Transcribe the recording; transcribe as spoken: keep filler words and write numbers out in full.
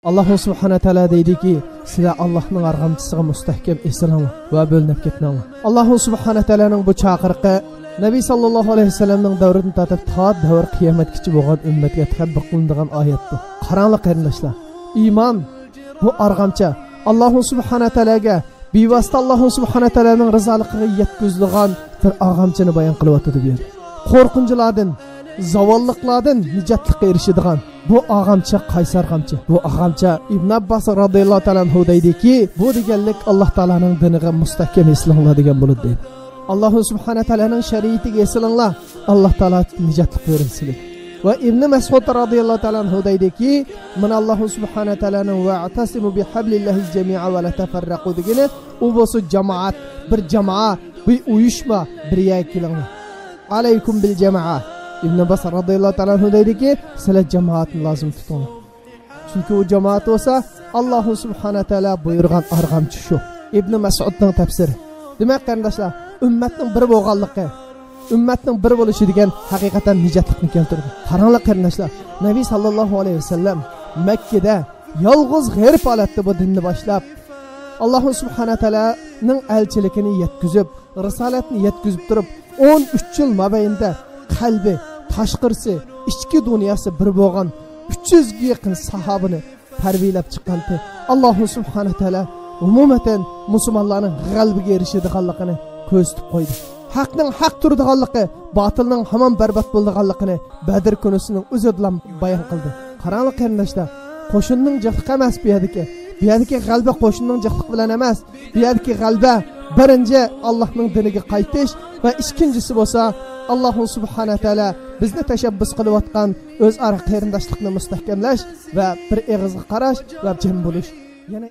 ئاللاھۇ سۇبھانە تەئالا دەيدىكى، سىلەر ئاللاھنىڭ ئارغامچىسىغا مۇستەھكەم ئېسىلىڭلار ۋە بۆلۈنۈپ كەتمەڭلار. ئاللاھۇ سۇبھانە تەئالانىڭ بۇ چاقىرىقى نەبى ساللاللاھۇ ئەلەيھى ۋەسەللەمنىڭ دەۋرىدىن تارتىپ تا دەۋر قىيامەتكىچە بولغان ئۈممەتكە تەتبىق قىلىنىدىغان ئايەتتۇر. قاراڭلار قېرىنداشلار، ئىمان بۇ ئارغامچا، ئاللاھۇ سۇبھانە تەئالاگە بىۋاسىتە ئاللاھۇ سۇبھانە تەئالانىڭ رىزالىقىغا يەتكۈزىدىغان بىر ئارغامچىنى بايان قىلىۋاتىدۇ بۇ يەردە. قورقۇنچلاردىن، زاۋاللىقلاردىن نىجاتلىققا ئېرىشىدىغان بۇ ئارغامچا قايسى ئارغامچا؟ بۇ ئارغامچا ئىبن ئابباس رازىياللاھۇ تەئالا ئەنھۇ دەيدىكى، بۇ دېگەنلىك ئاللاھ تائالانىڭ دىنىغا مۇستەھكەم ئېسىلىڭلار دېگەن بولىدۇ دەيدۇ. ئاللاھۇ سۇبھانە تائالانىڭ شەرىئىتىگە ئېسىلىڭلار، ئاللاھ تائالا نىجاتلىق بېرىدۇ سىلەرگە. ۋە ئىبن مەسئۇد رازىياللاھۇ تائالا ئەنھۇ دەيدىكى، مانا ئاللاھۇ سۇبھانە تائالانىڭ «ۋەئتەسىمۇ بىھەبلىللاھى جەمىئەن ۋە لا تەفەررەقۇ» دېگىنى، ئۇ بولسا جامائەت، بىر جامائە، بىر ئۇيۇشما، بىر يەرگە كېلىڭلار. «ئەلەيكۇم بىل جامائە.» ئىبن ئابباس رازىياللاھۇ تائالا ئەنھۇ دەيدىكى، سىلەر جامائەتنى لازىم تۇتۇڭلار. چۈنكى ئۇ جامائەت بولسا، ئاللاھۇ سۇبھانە تائالا بۇيرۇغان ئارغامچا شۇ. ئىبن مەسئۇدنىڭ تەپسىرى. دېمەك، قېرىنداشلار، ئۈممەتنىڭ بىر بولغانلىقى، ئۈممەتنىڭ بىر بولۇشى دېگەن ھەقىقەتەن نىجاتلىقنى كەلتۈرىدۇ. قاراڭلار، قېرىنداشلار، نەبى ساللاللاھۇ ئەلەيھى ۋەسەللەم مەككىدە يالغۇز غېرىب ھالەتتە بۇ دىننى باشلاپ، ئاللاھۇ سۇبھانە تائالانىڭ ئەلچىلىكىنى يەتكۈزۈپ، رىسالەتنى يەتكۈزۈپ تۇرۇپ، ئون ئۈچ يىل مابەينىدە قەلبى، تاشقىرىسى، ئىچكى دۇنياسى بىر بولغان ئۈچ يۈزگە يېقىن ساھابىنى تەربىيەلەپ چىققانتى. ئاللاھۇ سۇبھانە تائالا ئومۇمەن مۇسۇلمانلارنىڭ غەلىبىگە ئېرىشىدىغانلىقىنى كۆرسىتىپ قويدى. ھەقنىڭ ھەق تۇرىدىغانلىقى، باتىلنىڭ ھامان بەربات بولىدىغانلىقىنى بەدر كۈنىسىنىڭ ئۆزىدىلا بايان قىلدى. قاراڭلار قېرىنداشلار، قوشۇننىڭ جىقلىقى ئەمەس بۇ يەردىكى. بۇ يەردىكى غەلىبە قوشۇننىڭ جىقلىقى بىلەن ئەمەس. بۇ يەردىكى غەلىبە بىرىنچى ئاللاھنىڭ دىنىگە قايتىش ۋە ئىككىنچىسى بولسا ئاللاھۇ سۇبھانە تائالا بىزنى تەشەببۇس قىلىۋاتقان ئۆزئارا قېرىنداشلىقنى مۇستەھكەملەش ۋە بىر ئېغىزغا قاراش ۋە جەم بولۇش. يەنى